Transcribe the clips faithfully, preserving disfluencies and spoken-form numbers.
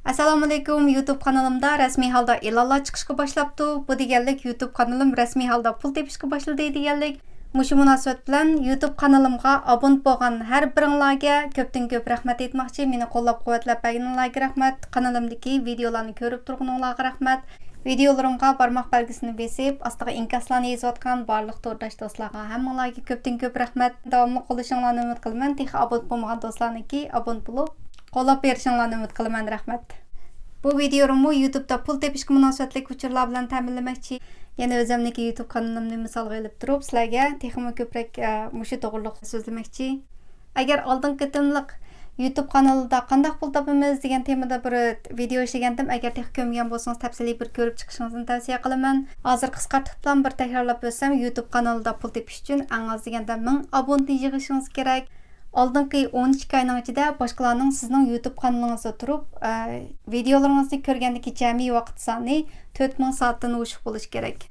ئەسسالامۇئەلەيكۇم، يۇتۇب قانىلىمدا رەسمىي ھالدا ئېلانلار چىقىشقا باشلاپتۇ. بۇ دېگەنلىك يۇتۇب قانىلىم رەسمىي ھالدا پۇل تېپىشقا باشلىدى دېگەنلىك. مۇشۇ مۇناسىۋەت بىلەن يۇتۇب قانىلىمغا ئابۇنت بولغان ھەر بىرىڭلارگە كۆپتىن كۆپ رەھمەت ئېيتماقچى. مېنى قوللاپ قۇۋۋەتلەپ بەرگىنىڭلارگە رەھمەت. قانىلىمدىكى ۋىدېئولارنى كۆرۈپ تۇرغىنىڭلارغا رەھمەت. ۋىدېئولىرىمغا بارماق بەلگىسىنى بېسىپ، ئاستىغا ئىنكاسلارنى يېزىۋاتقان بارلىق تورداش دوستلارغا ھەممىڭلارگە كۆپتىن كۆپ رەھمەت. داۋاملىق قوللىشىڭلارنى ئۈمىد قىلىمەن. تېخى ئابۇنت بولمىغان دوستلارنىڭكى ئابۇنت بولۇپ، قوللاپ بېرىشىڭلارنى ئۈمىد قىلىمەن. رەھمەت. بۇ ۋىدېئولىرىممۇ يۇتۇبتا پۇل تېپىشقا مۇناسىۋەتلىك ئۇچۇرلار بىلەن تەمىنلىمەكچى. يەنە ئۆزۈمنىڭكى يۇتۇب قانىلىمنى مىسالغا ئېلىپ تۇرۇپ، سىلەرگە تېخىمۇ كۆپرەك، ئە، مۇشۇ توغرۇلۇق سۆزلىمەكچى. ئەگەر ئالدىنقى قېتىملىق يۇتۇب قانىلىدا قانداق پۇل تاپىمىز دېگەن تېمىدا بىر ۋىدېئو ئىشلىگەنتىم. ئەگەر تېخى كۆرمىگەن بولسىڭىز، تەپسىلىي بىر كۆرۈپ چىقىشىڭىزنى تەۋسىيە قىلىمەن. ھازىر قىسقارتىپلا بىر تەكرارلاپ ئۆتسەم، يۇتۇب قانىلىدا پۇل تېپىش ئۈچۈن ئەڭ ئاز دېگەندە مىڭ ئابونتنى يىغىشىڭىز كېرەك. ئالدىنقى ئون ئىككى ئاينىڭ ئىچىدە باشقىلارنىڭ سىزنىڭ يۇتۇب قانىلىڭىزدا تۇرۇپ، ئە، ۋىدېئولىرىڭىزنى كۆرگەندىكى جەمئىي ۋاقىت سانى تۆت مىڭ سائەتتىن ئوشۇق بولۇشى كېرەك.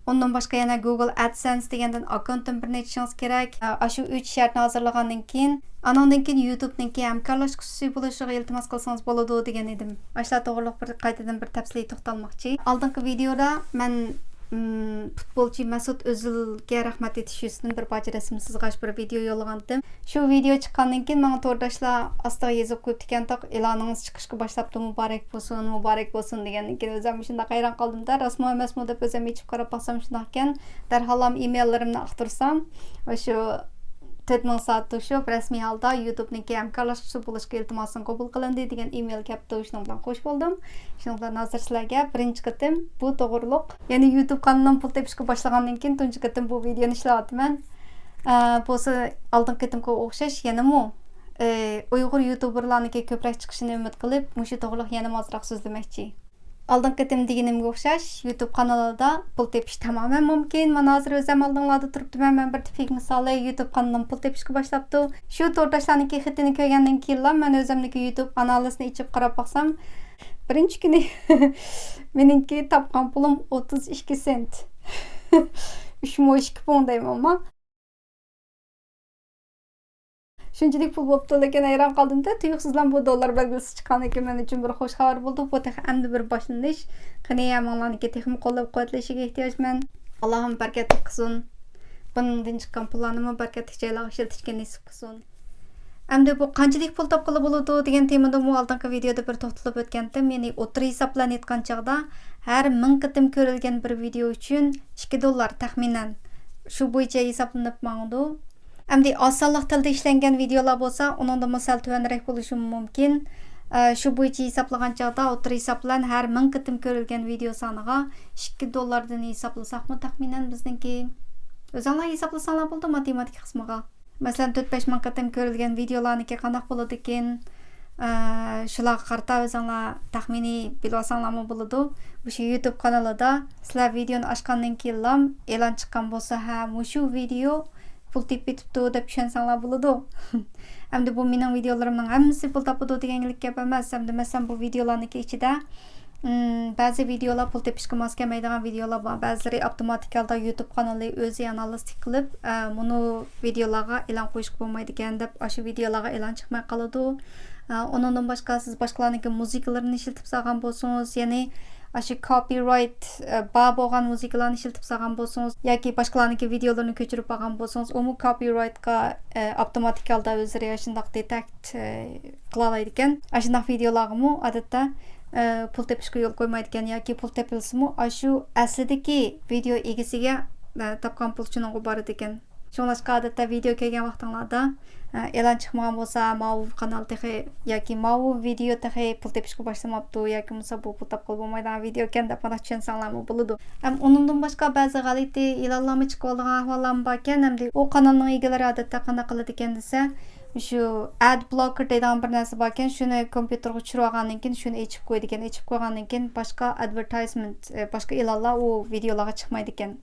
ئۇندىن باشقا يەنە گۇگل ئادسېنس دېگەندىن ئاككونتتىن بىرنى ئېچىشىڭىز كېرەك. ئاشۇ ئۈچ شەرتنى ھازىرلىغاندىن كېيىن، ئانىڭدىن كېيىن يۇتۇبنىڭكى ھەمكارلاشقۇچىسى بولۇشىغا ئىلتىماس قىلسىڭىز بولىدۇ دېگەن ئىدىم. ئاشۇلار توغرۇلۇق بىر قايتىدىن بىر تەپسىلىي توختالماقچى. ئالدىنقى ۋىدېئودا مەن، ئىم، پۇتبولچى مەسۇت ئۆزۈلگە رەھمەت ئېيتىش يۈزىسىدىن بىر پارچە رەسىم سىزغاچ بىر ۋىدېئو يوللىغانتىم. شۇ ۋىدېئو چىققاندىن كېيىن ماڭا تورداشلار ئاستىغا يېزىپ قويۇپتىكەن، تاق ئېلانىڭىز چىقىشقا باشلاپتۇ، مۇبارەك بولسۇن، مۇبارەك بولسۇن دېگەندىن كېيىن ئۆزۈم شۇنداق ھەيران قالدىم-دە، راستمۇ ئەمەسمۇ دەپ ئۆزۈم ئېچىپ قاراپ باقسام شۇنداق ئىكەن. دەرھاللا ئىمېيللىرىمنى ئاختۇرسام، شۇ تۆت مىڭ سائەت توشۇپ، رەسمىي ھالدا يۇتۇبنىڭكى ھەمكارلاشقۇچىسى بولۇشقا ئىلتىماسىڭ قوبۇل قىلىندى دېگەن ئىمېيل كەپتۇ. شۇنىڭ بىلەن خوش بولدۇم. شۇنىڭ بىلەن ھازىر سىلەرگە بىرىنچى قېتىم بۇ توغرۇلۇق، يەنى يۇتۇب قانىلىم پۇل تېپىشقا باشلىغاندىن كېيىن تۇنجى قېتىم بۇ ۋىدېئونى ئىشلەۋاتىمەن. ئە، بولسا ئالدىنقى قېتىمقىغا ئوخشاش يەنىمۇ، ئە، ئۇيغۇر يۇتۇبېرلارنىڭكى كۆپرەك چىقىشىنى ئۈمىد قىلىپ، مۇشۇ توغرۇلۇق يەنىمۇ ئازراق سۆزلىمەكچى. ئالدىنقى قېتىم دېگىنىمگە ئوخشاش، يۇتۇب قانىلىدا پۇل تېپىش تامامەن مۇمكىن. مانا ھازىر ئۆزۈم ئالدىڭلاردا تۇرۇپتىمەن. مەن بىر تىپىك مىسالى، يۇتۇب قانىلىم پۇل تېپىشقا باشلاپتۇ. شۇ تورداشلارنىڭكى خېتىنى كۆرگەندىن كېيىنلا مەن ئۆزۈمنىڭكى يۇتۇب ئانالىزىنى ئېچىپ قاراپ باقسام، بىرىنچى كۈنى مېنىڭكى تاپقان پۇلۇم ئوتتۇز ئىككى سېنت. ئۈچ مو ئىككى پۇڭ دەيمەنما. شۇنچىلىك پۇل بوپتۇ، لېكىن ھەيران قالدىم-دە، تۇيۇقسىزلا بۇ دوللار بەلگىسى چىققاندىن كېيىن مەن ئۈچۈن بىر خوش خەۋەر بولدى. بۇ تېخى ئەمدى بىر باشلىنىش. قېنى، ھەممىڭلارنىڭكى تېخىمۇ قوللاپ قۇۋۋەتلىشىگە ئېھتىياجمەن. ئاللاھىم بەرىكەتلىك قىلسۇن. بۇنىڭدىن چىققان پۇللارنىمۇ بەرىكەتلىك جايلارغا ئىشلىتىشكە نېسىپ قىلسۇن. ئەمدى بۇ قانچىلىك پۇل تاپقىلى بولىدۇ دېگەن تېمىدىمۇ ئالدىنقى ۋىدېئودا بىر توختىلىپ ئۆتكەنتىم. يەنى ئوتتۇرا ھېساب بىلەن ئېيتقان چاغدا، ھەر مىڭ قېتىم كۆرۈلگەن بىر ۋىدېئو ئۈچۈن ئىككى دوللار تەخمىنەن شۇ بويىچە ھېسابلىنىپ ماڭىدۇ. ئەمدى ئاز سانلىق تىلدا ئىشلەنگەن ۋىدېئولار بولسا، ئۇنىڭدىنمۇ سەل تۆۋەنرەك بولۇشىمۇ مۇمكىن. ئە، شۇ بويىچە ھېسابلىغان چاغدا، ئوتتۇرا ھېساب بىلەن ھەر مىڭ قېتىم كۆرۈلگەن ۋىدېئو سانىغا ئىككى دوللاردىن ھېسابلىساقمۇ تەخمىنەن بىزنىڭكى؟ ئۆزۈڭلار ھېسابلىساڭلار بولىدۇ ماتېماتىكا قىسمىغا. مەسىلەن، تۆت-بەش مىڭ قېتىم كۆرۈلگەن ۋىدېئولارنىڭكى قانداق بولىدىكىن، ئە، شۇلارغا قارىتا ئۆزۈڭلار تەخمىنىي بىلىۋالساڭلارمۇ بولىدۇ. مۇشۇ يۇتۇب قانىلىدا سىلەر ۋىدېئونى ئاچقاندىن كېيىنلا ئېلان چىققان بولسا، ھە، مۇشۇ ۋىدېئو پۇل تېپىپ كېتىپتۇ دەپ چۈشەنسەڭلار بولىدۇ. ئەمدى بۇ مېنىڭ ۋىدېئولىرىمنىڭ ھەممىسى پۇل تاپىدۇ دېگەنلىك گەپ ئەمەس. ئەمدى مەسىلەن، بۇ ۋىدېئولارنىڭكى ئىچىدە، ئىم، بەزى ۋىدېئولار پۇل تېپىشقا ماس كەلمەيدىغان ۋىدېئولار بار. بەزىلىرى ئاپتوماتىك ھالدا يۇتۇب قانىلى ئۆزى ئانالىز قىلىپ، ئە، مۇنۇ ۋىدېئولارغا ئېلان قويۇشقا بولمايدىكەن دەپ، ئاشۇ ۋىدېئولارغا ئېلان چىقماي قالىدۇ. ئە، ئۇنىڭدىن باشقا سىز باشقىلارنىڭكى مۇزىكىلىرىنى ئىشلىتىپ سالغان بولسىڭىز، يەنى ئاشۇ كوپىرايت، ئە، بار بولغان مۇزىكىلارنى ئىشلىتىپ سالغان بولسىڭىز ياكى باشقىلارنىڭكى ۋىدېئولىرىنى كۆچۈرۈپ ئالغان بولسىڭىز، ئۇمۇ كوپىرايتقا، ئە، ئاپتوماتىك ھالدا ئۆزلىرى ئاشۇنداق دېتېكت، ئە، قىلالايدىكەن. ئاشۇنداق ۋىدېئولاغىمۇ ئادەتتە، ئە، پۇل تېپىشقا يول قويمايدىكەن ياكى پۇل تېپىلسىمۇ، ئاشۇ ئەسلىدىكى ۋىدېئو ئىگىسىگە، ئە، تاپقان پۇل شۇنىڭغا بارىدىكەن. شۇڭلاشقا ئادەتتە ۋىدېئو كۆرگەن ۋاقتىڭلاردا، ئە، ئېلان چىقمىغان بولسا، ماۋۇ قانال تېخى ياكى ماۋۇ ۋىدېئو تېخى پۇل تېپىشقا باشلىماپتۇ ياكى بولمىسا بۇ پۇل تاپقىلى بولمايدىغان ۋىدېئو ئىكەن دەپ مانداق چۈشەنسەڭلارمۇ بولىدۇ. ھەم ئۇنىڭدىن باشقا بەزى غەلىتە ئېلانلارمۇ چىقىۋالىدىغان ئەھۋاللارمۇ باركەن. ئەمدى ئۇ قانالنىڭ ئىگىلىرى ئادەتتە قانداق قىلىدىكەن دېسە، شۇ ئاد بلوكېر دەيدىغان بىر نەرسە باركەن، شۇنى كومپيۇتېرغا چۈشۈرۈۋالغاندىن كېيىن شۇنى ئېچىپ قويىدىكەن. ئېچىپ قويغاندىن كېيىن باشقا ئادۋېرتايزمېنت، ئە، باشقا ئېلانلار ئۇ ۋىدېئولارغا چىقمايدىكەن.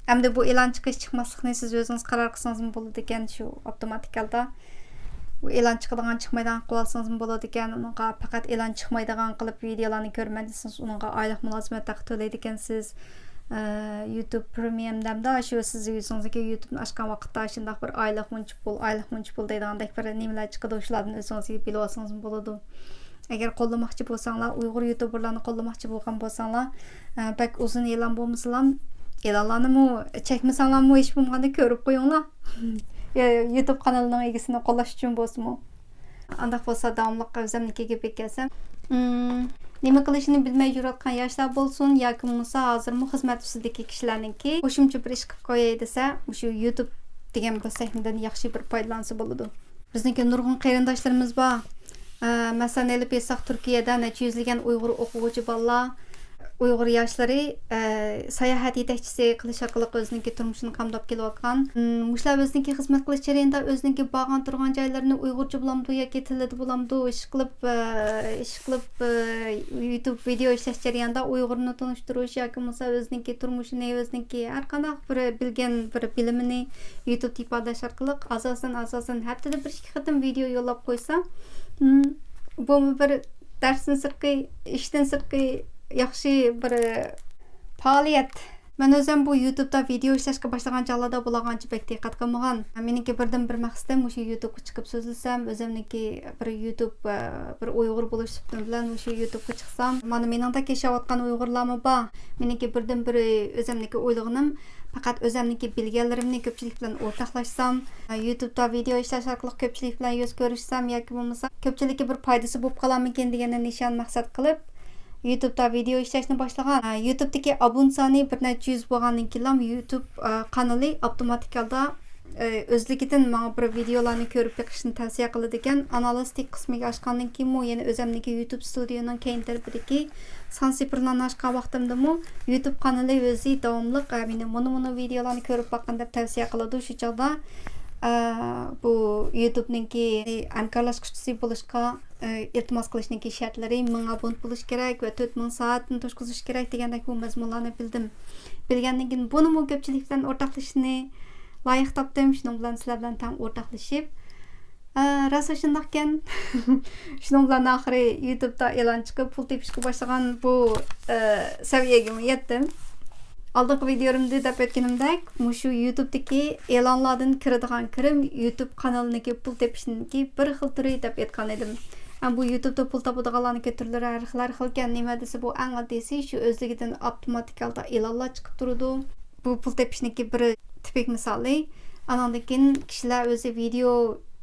ئەمدى بۇ ئېلان چىقىش چىقماسلىقنى سىز ئۆزىڭىز قارار قىلسىڭىزمۇ بولىدىكەن، شۇ ئاپتوماتىك ھالدا. بۇ ئېلان چىقىدىغان، چىقمايدىغان قىلىۋالسىڭىزمۇ بولىدىكەن. ئۇنىڭغا پەقەت ئېلان چىقمايدىغان قىلىپ ۋىدېئولارنى كۆرىمەن دېسىڭىز، ئۇنىڭغا ئايلىق مۇلازىمەت ھەققى تۆلەيدىكەنسىز. ئە، يۇتۇب پرېمىيۇمدا ھەمدە شۇ سىز ئۆزىڭىزنىڭكى يۇتۇبنى ئاچقان ۋاقىتتا شۇنداق بىر ئايلىق مۇنچە پۇل، ئايلىق مۇنچە پۇل دەيدىغاندەك بىر نېمىلەر چىقىدۇ، شۇلاردىن ئۆزىڭىز بىلىۋالسىڭىزمۇ بولىدۇ. ئەگەر قوللىماقچى بولساڭلار، ئۇيغۇر يۇتۇبېرلارنى قوللىماقچى بولغان بولساڭلار، ئە، بەك ئۇزۇن ئېلان بولمىسىلام، ئېلانلارنىمۇ چەكمىسەڭلارمۇ ھېچ بولمىغاندا كۆرۈپ قويۇڭلار. يۇتۇب قانىلىنىڭ ئىگىسىنى قوللاش ئۈچۈن بولسىمۇ. ئانداق بولسا داۋاملىق ئۆزەمنىڭكىگە بېكەلسەم. ئىم، نېمە قىلىشىنى بىلمەي يۈرۈۋاتقان ياشلار بولسۇن ياكى بولمىسا ھازىرمۇ خىزمەت ئۈستىدىكى كىشىلەرنىڭكى قوشۇمچە بىر ئىش قىلىپ قوياي دېسە، مۇشۇ يۇتۇب دېگەن بۇ سەھنىدىن ياخشى بىر پايدىلانسا بولىدۇ. بىزنىڭكى نۇرغۇن قېرىنداشلىرىمىز بار. ئە، مەسىلەن، ئېلىپ ئېيتساق، تۈركىيەدە نەچچە يۈزلىگەن ئۇيغۇر ئوقۇغۇچى بالىلار، ئۇيغۇر ياشلىرى، ئە، ساياھەت يېتەكچىسى قىلىش ئارقىلىق ئۆزىنىڭكى تۇرمۇشىنى قامداپ كېلىۋاتقان. مم، مۇشۇلار ئۆزىنىڭكى خىزمەت قىلىش جەريانىدا ئۆزىنىڭكى بارغان تۇرغان جايلىرىنى ئۇيغۇرچە بولامدۇ ياكى تىلىدا بولامدۇ، ئىشقىلىپ، ئە، ئىشقىلىپ، ئە، يۇتۇب ۋىدېئو ئىشلەش جەريانىدا ئۇيغۇرنى تونۇشتۇرۇش ياكى بولمىسا ئۆزىنىڭكى تۇرمۇشىنى، ئۆزىنىڭكى ھەر قانداق بىر بىلگەن بىر بىلىمىنى يۇتۇبتا ئىپادىلەش ئارقىلىق ئاساسەن، ئاساسەن ھەپتىدە بىر ئىككى قېتىم ۋىدېئو يوللاپ قويسا، مم، بۇمۇ بىر دەرستىن سىرتقى، ئىشتىن سىرتقى ياخشى بىر پائالىيەت. مەن ئۆزۈم بۇ يۇتۇبتا ۋىدېئو ئىشلەشكە باشلىغان چاغلاردا بۇلارغا ئانچە بەك دىققەت قىلمىغان. مېنىڭكى بىردىن بىر مەقسىتىم مۇشۇ يۇتۇبقا چىقىپ سۆزلىسەم، ئۆزۈمنىڭكى بىر يۇتۇب، ئە، بىر ئۇيغۇر بولۇش سۈپىتىم بىلەن مۇشۇ يۇتۇبقا چىقسام، مانا مېنىڭدەك ياشاۋاتقان ئۇيغۇرلارمۇ بار. مېنىڭكى بىردىن بىر ئۆزۈمنىڭكى ئويلىغىنىم، پەقەت ئۆزۈمنىڭكى بىلگەنلىرىمنى كۆپچىلىك بىلەن ئورتاقلاشسام، يۇتۇبتا ۋىدېئو ئىشلەش ئارقىلىق كۆپچىلىك بىلەن يۈز كۆرۈشسەم ياكى بولمىسا كۆپچىلىككە بىر پايدىسى بولۇپ قالارمىكىن دېگەننى نىشان مەقسەت قىلىپ، يۇتۇبتا ۋىدېئو ئىشلەشنى باشلىغان. يۇتۇبتىكى ئابۇنە سانى بىر نەچچە يۈز بولغاندىن كېيىنلا يۇتۇب، ئە، قانىلى ئاپتوماتىك ھالدا، ئە، ئۆزلۈكىدىن ماڭا بىر ۋىدېئولارنى كۆرۈپ بېقىشنى تەۋسىيە قىلىدىكەن. ئانالىستىك قىسمىغا ئاشقاندىن كېيىنمۇ يەنە ئۆزەمنىڭكى يۇتۇب ستۇدىيونىڭ كەينى تەرىپىدىكى سان سىفىرلارنى ئاچقان ۋاقتىمدىمۇ يۇتۇب قانىلى ئۆزى داۋاملىق، ئە، مېنى مۇنۇ، مۇنۇ ۋىدېئولارنى كۆرۈپ باققىن دەپ تەۋسىيە قىلىدۇ. شۇ چاغدا، ئە، بۇ يۇتۇبنىڭكى ھەمكارلاشقۇچىسى بولۇشقا، ئە، ئىلتىماس قىلىشنىڭكى شەرتلىرى، مىڭ ئابونت بولۇش كېرەك ۋە تۆت مىڭ سائەتنى توشقۇزۇش كېرەك دېگەندەك بۇ مەزمۇنلارنى بىلدىم. بىلگەندىن كېيىن بۇنىمۇ كۆپچىلىك بىلەن ئورتاقلىشىشنى لايىق تاپتىم. شۇنىڭ بىلەن سىلەر بىلەن تەڭ ئورتاقلىشىپ، ئە، راست شۇنداقكەن. شۇنىڭ بىلەن ئاخىرى يۇتۇبتا ئېلان چىقىپ، پۇل تېپىشقا باشلىغان بۇ، ئە، سەۋىيەگىمۇ يەتتىم. ئالدىنقى ۋىدېئولىرىمدە دەپ ئۆتكىنىمدەك، مۇشۇ يۇتۇبتىكى ئېلانلاردىن كىرىدىغان كىرىم يۇتۇب قانىلىنىڭكى پۇل تېپىشنىڭكى بىر خىل تۈرى دەپ ئېيتقان ئىدىم. ھەم بۇ يۇتۇبتا پۇل تاپىدىغانلارنىڭكى تۈرلىرى ھەر خىل، ھەر خىلكەن. نېمە دېسە، بۇ ئەڭ ئاددىيسى شۇ ئۆزلۈكىدىن ئاپتوماتىك ھالدا ئېلانلار چىقىپ تۇرىدۇ. بۇ پۇل تېپىشنىڭكى بىر تىپىك مىسالى. ئانىڭدىن كېيىن كىشىلەر ئۆزى ۋىدېئو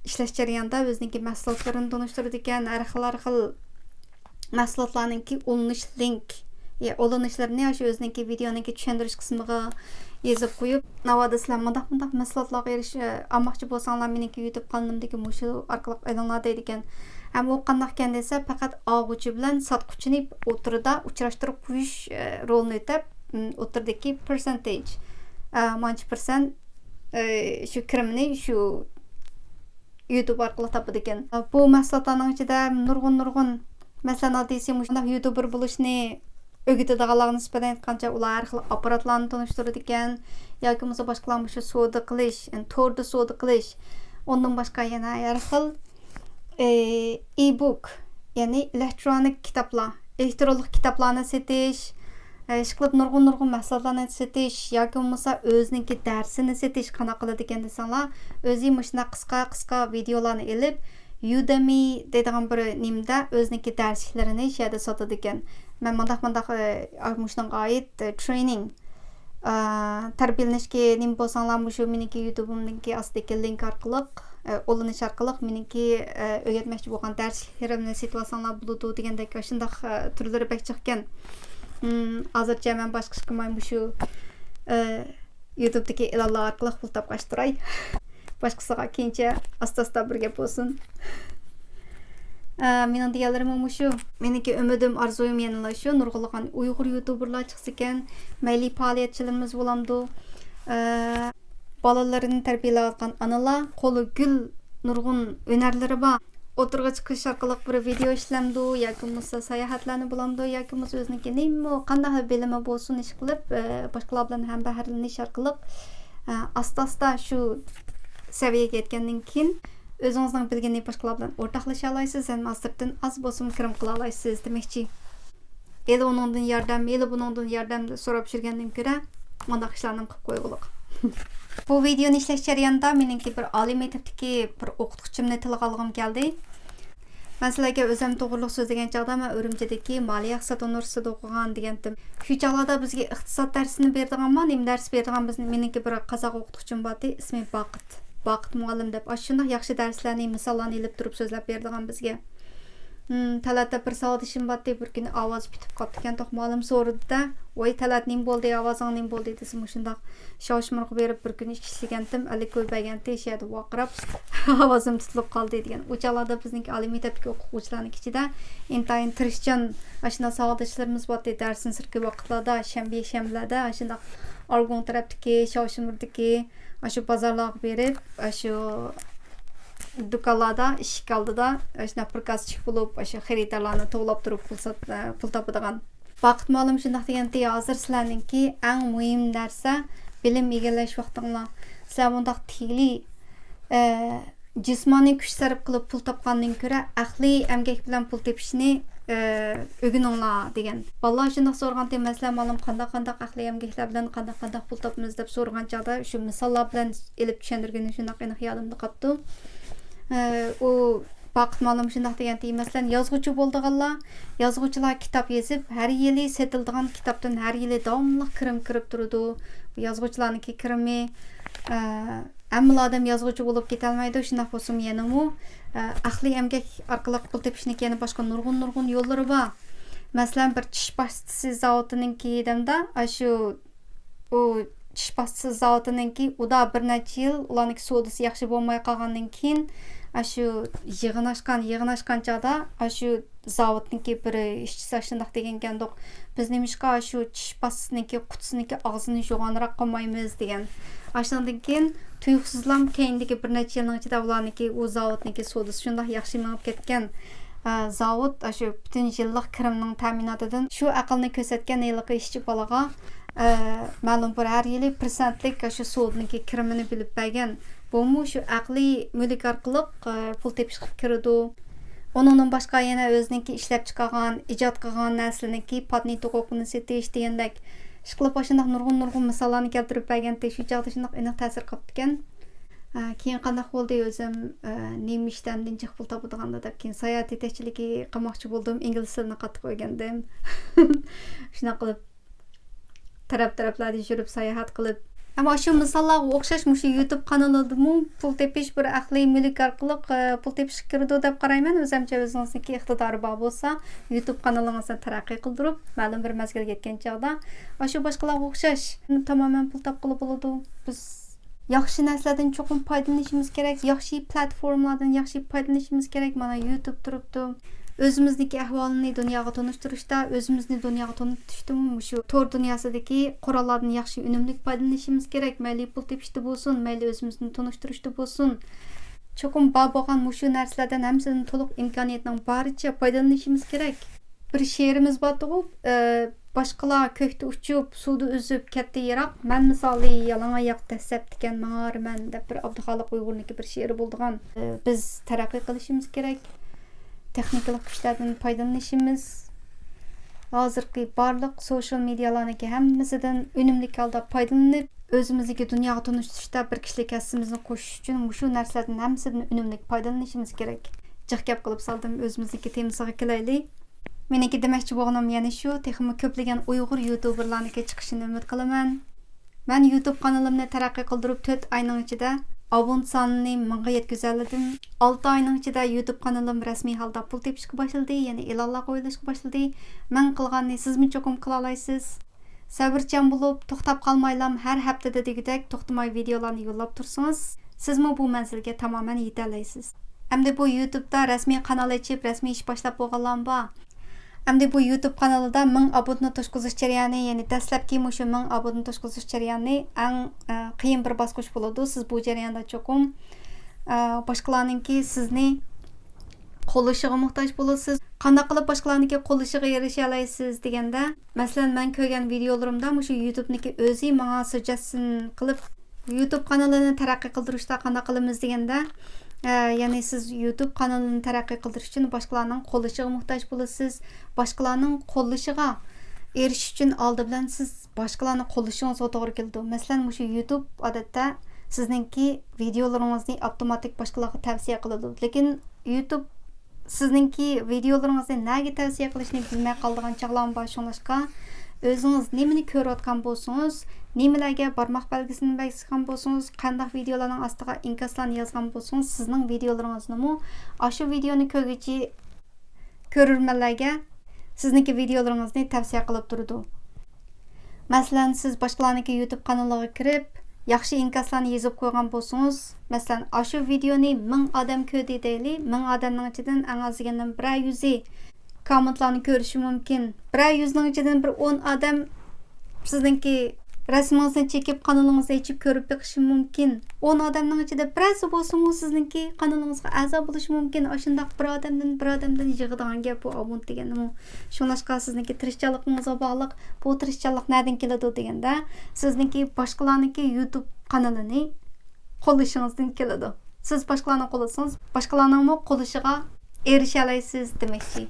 ئىشلەش جەريانىدا ئۆزىنىڭكى مەھسۇلاتلىرىنى تونۇشتۇرىدىكەن، ھەر خىل، ھەر خىل مەھسۇلاتلارنىڭكى ئۇلىنىش لىنك، يا ئۇلىنىشلىرىنى شۇ ئۆزىنىڭكى ۋىدېئونىڭكى چۈشەندۈرۈش قىسمىغا يېزىپ قويۇپ، ناۋادا سىلەر مۇنداق، مۇنداق مەھسۇلاتلارغا ئېرىش-، ئالماقچى بولساڭلار، مېنىڭكى يۇتۇب قانىلىمدىكى مۇشۇ ئارقىلىق ئېلىڭلار دەيدىكەن. ھەم ئۇ قانداقكەن دېسە، پەقەت ئالغۇچى بىلەن ساتقۇچىنى ئوتتۇرىدا ئۇچراشتۇرۇپ قويۇش، ئە، رولىنى ئۆتەپ، ئم، ئوتتۇرىدىكى پىرسەنتېج، ئە، مانچە پىرسەنت، ئە، شۇ كىرىمنى شۇ يۇتۇب ئارقىلىق تاپىدىكەن. بۇ مەھسۇلاتلارنىڭ ئىچىدە نۇرغۇن، نۇرغۇن، مەسىلەن، ئاددىيسى مۇشۇنداق يۇتۇبېر بولۇشنى ئۆگىتىدىغانلارغا نىسبەتەن ئېيتقانچە، ئۇلار ھەر خىل ئاپپاراتلارنى تونۇشتۇرىدىكەن ياكى بولمىسا باشقىلار مۇشۇ سودا قىلىش، يەنى توردا سودا قىلىش، ئۇندىن باشقا يەنە ھەر خىل، ئى، ئى-بوك، يەنى ئېلېكترونىك كىتابلار، ئېلېكترونلۇق كىتابلارنى سېتىش، ئىشقىلىپ نۇرغۇن، نۇرغۇن مەھسۇلاتلارنى سېتىش ياكى بولمىسا ئۆزىنىڭكى دەرسىنى سېتىش قانداق قىلىدىكەن دېسەڭلار، ئۆزى مۇشۇنداق قىسقا، قىسقا ۋىدېئولارنى ئېلىپ، يۇدېمى دەيدىغان بىر نېمىدە ئۆزىنىڭكى دەرسلىكلىرىنى شۇ يەردە ساتىدىكەن. مەن مۇنداق، مۇنداق، ئە، مۇشۇنىڭغا ئائىت، ئە، ترېنىڭ، ئە، تەربىيەلىنىشكە نېمە بولساڭلار، مۇشۇ مېنىڭكى يۇتۇبۇمنىڭكى ئاستىدىكى لىنك ئارقىلىق، ئە، ئۇلىنىش ئارقىلىق مېنىڭكى، ئە، ئۆگەتمەكچى بولغان دەرسلىكلىرىمنى سېتىۋالساڭلار بولىدۇ دېگەندەك، ئاشۇنداق، ئە، تۈرلىرى بەك جىقكەن. ھازىرچە مەن باشقا ئىش قىلماي مۇشۇ، ئە، يۇتۇبتىكى ئېلانلار ئارقىلىق پۇل تاپقاچ تۇراي. باشقىسىغا كېيىنچە ئاستا-ئاستا بىر گەپ بولسۇن. ئە، مېنىڭ دېگەنلىرىم مۇشۇ. مېنىڭكى ئۈمىدىم، ئارزۇيۇم يەنىلا شۇ، نۇرغۇنلىغان ئۇيغۇر يۇتۇبېرلار چىقسىكەن، مەيلى پائالىيەتچىلىرىمىز بولامدۇ؟ ئە، بالىلىرىنى تەربىيەلەۋاتقان ئانىلار، قولى گۈل، نۇرغۇن ھۈنەرلىرى بار. ئوتتۇرىغا چىقىش ئارقىلىق بىر ۋىدېئو ئىشلەمدۇ ياكى بولمىسا ساياھەتلەرنى بولامدۇ ياكى بولمىسا ئۆزىنىڭكى نېمە قانداق بىلىمى بولسۇن، ئىشقىلىپ، ئە، باشقىلار بىلەن ھەمبەھىرلىنىش ئارقىلىق، ئە، ئاستا-ئاستا شۇ سەۋىيەگە يەتكەندىن كېيىن، ئۆزىڭىزنىڭ بىلگىنىنى باشقىلار بىلەن ئورتاقلىشالايسىز ھەم ئاستىرتىن ئاز بولسىمۇ كىرىم قىلالايسىز دېمەكچى. ئېلى ئۇنىڭدىن ياردەم، ئېلى بۇنىڭدىن ياردەم سوراپ يۈرگەندىن كۆرە، مۇنداق ئىشلارنى قىلىپ قويغۇلۇق. بۇ ۋىدېئونى ئىشلەش جەريانىدا مېنىڭكى بىر ئالىي مەكتەپتىكى بىر ئوقۇتقۇچىمنى تىلغا ئالغۇم كەلدى. مەن سىلەرگە ئۆزۈم توغرىلىق سۆزلىگەن چاغدا، مەن ئۈرۈمچىدىكى مالىيە ئىقتىساد ئۇنىۋېرسىتېتىدا ئوقۇغان دېگەنتىم. شۇ چاغلاردا بىزگە ئىقتىساد دەرسىنى بېرىدىغانمۇ، نېمە دەرس بېرىدىغان، بىز، مېنىڭكى بىر قازاق ئوقۇتقۇچىم بارتى، ئىسمى باقىت. باقىت مۇئەللىم دەپ، ئاشۇنداق ياخشى دەرسلەرنى، مىساللارنى ئېلىپ تۇرۇپ سۆزلەپ بېرىدىغان بىزگە. ھىم، تەلەتتە بىر ساۋاقدىشىم بارتى، بىر كۈنى ئاۋازى پۈتۈپ قاپتىكەن، توق مۇئەللىم سورىدى-دە، ۋاي تەلەت، نېمە بولدى، ئاۋازىڭ نېمە بولدى دېسە، مۇشۇنداق شاۋشىمۇرغا بېرىپ بىر كۈنى ئىشلىگەنتىم، ئەللىك كوي بەرگەنتى، شۇ يەردە ۋارقىراپ ئاۋازىم تۇتۇلۇپ قالدى دېگەن. ئۇ چاغلاردا بىزنىڭكى ئالىي مەكتەپتىكى ئوقۇغۇچىلارنىڭ ئىچىدە ئىنتايىن تىرىشچان ئاشۇنداق ساۋاقداشلىرىمىز بارتى، دەرستىن سىرتقى ۋاقىتلاردا شەنبە، يەكشەنبىلەردە ئاشۇنداق ئارگۇڭ تەرەپتىكى، شاۋشىمۇردىكى، ئاشۇ بازارلارغا بېرىپ، ئاشۇ دۇكانلاردا ئىشىك ئالدىدا ئاشۇنداق پىركازچىك بولۇپ، ئاشۇ خېرىدارلارنى توۋلاپ تۇرۇپ پۇل سات-، پۇل تاپىدىغان. باقىت مۇئەللىم شۇنداق دېگەنتى، ھازىر سىلەرنىڭكى ئەڭ مۇھىم نەرسە بىلىم ئىگىلەش ۋاقتىڭلار. سىلەر بۇنداق تېگلى، ئە، جىسمانىي كۈچ سەرپ قىلىپ پۇل تاپقاندىن كۆرە، ئەقلىي ئەمگەك بىلەن پۇل تېپىشنى، ئە، ئۆگىنىڭلار دېگەن. بالىلار شۇنداق سورىغانتى، مەسىلەن، مۇئەللىم، قانداق، قانداق ئەقلىي ئەمگەكلەر بىلەن قانداق، قانداق پۇل تاپىمىز دەپ سورىغان چاغدا، شۇ مىساللار بىلەن ئېلىپ چۈشەندۈرگىنى شۇنداق ئېنىق يادىمدا قاپتۇ. ئە، ئۇ باقىت مۇئەللىم شۇنداق دېگەنتى، مەسىلەن، يازغۇچى بولىدىغانلار، يازغۇچىلار كىتاب يېزىپ، ھەر يىلى سېتىلىدىغان كىتابتىن ھەر يىلى داۋاملىق كىرىم كىرىپ تۇرىدۇ. بۇ يازغۇچىلارنىڭكى كىرىمى، ئە، ھەممىلا ئادەم يازغۇچى بولۇپ كېتەلمەيدۇ، شۇنداق بولسىمۇ يەنىمۇ، ئە، ئەقلىي ئەمگەك ئارقىلىق پۇل تېپىشنىڭكى يەنە باشقا نۇرغۇن، نۇرغۇن يوللىرى بار. مەسىلەن، بىر چىش پاستىسى زاۋۇتىنىڭكى دەمدە، ئاشۇ ئۇ چىش پاستىسى زاۋۇتىنىڭكى ئۇدا بىر نەچچە يىل ئۇلارنىڭكى سودىسى ياخشى بولماي قالغاندىن كېيىن، ئاشۇ يىغىناشقان، يىغىناشقان چاغدا ئاشۇ زاۋۇتنىڭكى بىر ئىشچىسى ئاشۇنداق دېگەنكەندۇق، بىز نېمىشقا ئاشۇ چىش پاستىسىنىڭكى قۇتىسىنىڭكى ئاغزىنى يوغانراق قىلمايمىز دېگەن. ئاشۇنىڭدىن كېيىن تۇيۇقسىزلام كەينىدىكى بىر نەچچە يىلنىڭ ئىچىدە ئۇلارنىڭكى ئۇ زاۋۇتنىڭكى سودىسى شۇنداق ياخشى مېڭىپ كەتكەن. ئە، زاۋۇت ئاشۇ پۈتۈن يىللىق كىرىمنىڭ تەمىناتىدىن شۇ ئەقىلنى كۆرسەتكەن ھېلىقى ئىشچى بالىغا، ئە، مەلۇم بىر ھەر يىلى پىرسەنتلىك ئاشۇ سودىنىڭكى كىرىمىنى بۆلۈپ بەرگەن. بۇمۇ شۇ ئەقلىي مۈلۈك ئارقىلىق، ئە، پۇل تېپىشقا كىرىدۇ. ئۇنىڭدىن باشقا يەنە ئۆزىنىڭكى ئىشلەپچىقارغان، ئىجاد قىلغان نەرسىلىرىنىڭكى پاتېنت ھوقۇقىنى سېتىش دېگەندەك. ئىشقىلىپ ئاشۇنداق نۇرغۇن، نۇرغۇن مىساللارنى كەلتۈرۈپ بەرگەنتى، شۇ چاغدا شۇنداق ئېنىق تەسىر قاپتىكەن. ئە، كېيىن قانداق بولدى ئۆزۈم، ئە، نېمە ئىشتە ئەمدى جىق پۇل تاپىدىغاندا دەپ، كېيىن ساياھەت يېتەكچىلىكى قىلماقچى بولدۇم، ئىنگلىز تىلىنى قاتتىق ئۆگەندىم. شۇنداق قىلىپ تەرەپ-تەرەپلەردە يۈرۈپ ساياھەت قىلىپ. ئەمما شۇ مىساللارغا ئوخشاش مۇشۇ يۇتۇب قانىلىدىمۇ پۇل تېپىش، بىر ئەقلىي مۈلۈك ئارقىلىق، ئە، پۇل تېپىشقا كىرىدۇ دەپ قارايمەن. ئۆزۈمچە ئۆزىڭىزنىڭكى ئىقتىدارى بار بولسا، يۇتۇب قانىلىڭىزنى تەرەققىي قىلدۇرۇپ، مەلۇم بىر مەزگىلگە يەتكەن چاغدا، ئاشۇ باشقىلارغا ئوخشاش تامامەن پۇل تاپقىلى بولىدۇ. بىز ياخشى نەرسىلەردىن چوقۇم پايدىلىنىشىمىز كېرەك، ياخشى پلاتفورمىلاردىن ياخشى پايدىلىنىشىمىز كېرەك. مانا يۇتۇب تۇرۇپتۇ. ئۆزىمىزنىڭكى ئەھۋالىنى دۇنياغا تونۇشتۇرۇشتا، ئۆزىمىزنى دۇنياغا تونۇشتۇرۇشتىمۇ مۇشۇ تور دۇنياسىدىكى قوراللاردىن ياخشى ئۈنۈملۈك پايدىلىنىشىمىز كېرەك. مەيلى پۇل تېپىشتا بولسۇن، مەيلى ئۆزىمىزنى تونۇشتۇرۇشتا بولسۇن. چوقۇم بار بولغان مۇشۇ نەرسىلەردىن ھەممىسىدىن تولۇق ئىمكانىيەتنىڭ بارىچە پايدىلىنىشىمىز كېرەك. بىر شېئىرىمىز بارتىغۇ، ئە، باشقىلار كۆكتە ئۇچۇپ، سۇدا ئۈزۈپ كەتتى يىراق، مەن مىسالى يالاڭ ئاياق دەسسەپ تىكەن ماڭارمەن دەپ بىر ئابدۇخالىق ئۇيغۇرنىڭكى بىر شېئىرى بولىدىغان. ئە، بىز تەرەققىي قىلىشىمىز كېرەك. تېخنىكىلىق كۈچلەردىن پايدىلىنىشىمىز، ھازىرقى بارلىق سوشال مېدىيالارنىڭكى ھەممىسىدىن ئۈنۈملۈك ھالدا پايدىلىنىپ، ئۆزىمىزنىڭكى دۇنياغا تونۇشتۇرۇشتا بىر كىشىلىك ھەسسىمىزنى قوشۇش ئۈچۈن مۇشۇ نەرسىلەردىن ھەممىسىدىن ئۈنۈملۈك پايدىلىنىشىمىز كېرەك. جىق گەپ قىلىپ سالدىم، ئۆزىمىزنىڭكى تېمىسىغا كېلەيلى. مېنىڭكى دېمەكچى بولغىنىم يەنە شۇ، تېخىمۇ كۆپلىگەن ئۇيغۇر يۇتۇبېرلارنىڭكى چىقىشىنى ئۈمىد قىلىمەن. مەن يۇتۇب قانىلىمنى تەرەققىي قىلدۇرۇپ، تۆت ئاينىڭ ئىچىدە ئابۇنت سانىنى مىڭغا يەتكۈزەلىدىم. ئالتە ئاينىڭ ئىچىدە يۇتۇب قانىلىم رەسمىي ھالدا پۇل تېپىشقا باشلىدى، يەنى ئېلانلار قويۇلۇشقا باشلىدى. مەن قىلغاننى سىزمۇ چوقۇم قىلالايسىز. سەۋرچان بولۇپ، توختاپ قالمايلام، ھەر ھەپتىدە دېگۈدەك توختىماي ۋىدېئولارنى يوللاپ تۇرسىڭىز، سىزمۇ بۇ مەنزىلگە تامامەن يېتەلەيسىز. ئەمدى بۇ يۇتۇبتا رەسمىي قانال ئېچىپ، رەسمىي ئىش باشلاپ بولغانلارمۇ بار. ئەمدى بۇ يۇتۇب قانىلىدا مىڭ ئابۇنتنى توشقۇزۇش جەريانى، يەنى دەسلەپكى مۇشۇ مىڭ ئابۇنتنى توشقۇزۇش جەريانى ئەڭ، ئە، قىيىن بىر باسقۇچ بولىدۇ. سىز بۇ جەرياندا چوقۇم، ئە، باشقىلارنىڭكى سىزنى قوللىشىغا موھتاج بولىسىز. قانداق قىلىپ باشقىلارنىڭكى قوللىشىغا ئېرىشەلەيسىز دېگەندە، مەسىلەن، مەن كۆرگەن ۋىدېئولىرىمدا مۇشۇ يۇتۇبنىڭكى ئۆزى ماڭا سۇججېستشن قىلىپ، يۇتۇب قانىلىنى تەرەققىي قىلدۇرۇشتا قانداق قىلىمىز دېگەندە، ئە، يەنى سىز يۇتۇب قانىلىنى تەرەققىي قىلدۇرۇش ئۈچۈن باشقىلارنىڭ قوللىشىغا موھتاج بولىسىز. باشقىلارنىڭ قوللىشىغا ئېرىشىش ئۈچۈن ئالدى بىلەن سىز باشقىلارنى قوللىشىڭىزغا توغرا كېلىدۇ. مەسىلەن، مۇشۇ يۇتۇب ئادەتتە سىزنىڭكى ۋىدېئولىرىڭىزنى ئاپتوماتىك باشقىلارغا تەۋسىيە قىلىدۇ. لېكىن يۇتۇب سىزنىڭكى ۋىدېئولىرىڭىزنى نەگە تەۋسىيە قىلىشنى بىلمەي قالىدىغان چاغلارمۇ بار. شۇڭلاشقا ئۆزىڭىز نېمىنى كۆرۈۋاتقان بولسىڭىز، نېمىلەرگە بارماق بەلگىسىنى باسقان بولسىڭىز، قانداق ۋىدېئولارنىڭ ئاستىغا ئىنكاسلارنى يازغان بولسىڭىز، سىزنىڭ ۋىدېئولىرىڭىزنىمۇ ئاشۇ ۋىدېئونى كۆرگۈچى كۆرۈرمەنلەرگە سىزنىڭكى ۋىدېئولىرىڭىزنى تەۋسىيە قىلىپ تۇرىدۇ. مەسىلەن، سىز باشقىلارنىڭكى يۇتۇب قانىلىغا كىرىپ، ياخشى ئىنكاسلارنى يېزىپ قويغان بولسىڭىز، مەسىلەن، ئاشۇ ۋىدېئونى مىڭ ئادەم كۆردى دەيلى، مىڭ ئادەمنىڭ ئىچىدىن ئەڭ ئاز دېگەندىمۇ بىرەر يۈزى كوممېنتلارنى كۆرۈشى مۇمكىن. بىرەر يۈزنىڭ ئىچىدىن بىر ئون ئادەم سىزنىڭكى رەسىمىڭىزنى چېكىپ، قانىلىڭىزنى ئېچىپ كۆرۈپ بېقىشى مۇمكىن. ئون ئادەمنىڭ ئىچىدە بىرەرسى بولسىمۇ سىزنىڭكى قانىلىڭىزغا ئەزا بولۇشى مۇمكىن. ئاشۇنداق بىر ئادەمدىن، بىر ئادەمدىن يىغىدىغان گەپ بۇ ئابونت دېگەنمۇ. شۇڭلاشقا سىزنىڭكى تىرىشچانلىقىڭىزغا باغلىق. بۇ تىرىشچانلىق نەدىن كېلىدۇ دېگەندە، سىزنىڭكى باشقىلارنىڭكى يۇتۇب قانىلىنى قوللىشىڭىزدىن كېلىدۇ. سىز باشقىلارنى قوللىسىڭىز، باشقىلارنىڭمۇ قوللىشىغا ئېرىشەلەيسىز دېمەكچى.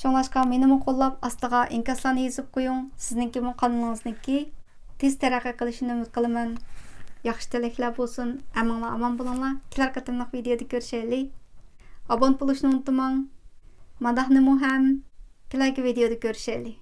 شۇڭلاشقا مېنىمۇ قوللاپ، ئاستىغا ئىنكاسلارنى يېزىپ قويۇڭ. سىزنىڭكىمۇ قانىلىڭىزنىڭكى تېز تەرەققىي قىلىشىنى ئۈمىد قىلىمەن. ياخشى تىلەكلەر بولسۇن. ھەممىڭلار ئامان بولۇڭلار. كېلەر قېتىملىق ۋىدېئودا كۆرۈشەيلى. ئابونت بولۇشنى ئۇنتۇماڭ. مانداقنىمۇ ھەم كېلەركى ۋىدېئودا كۆرۈشەيلى.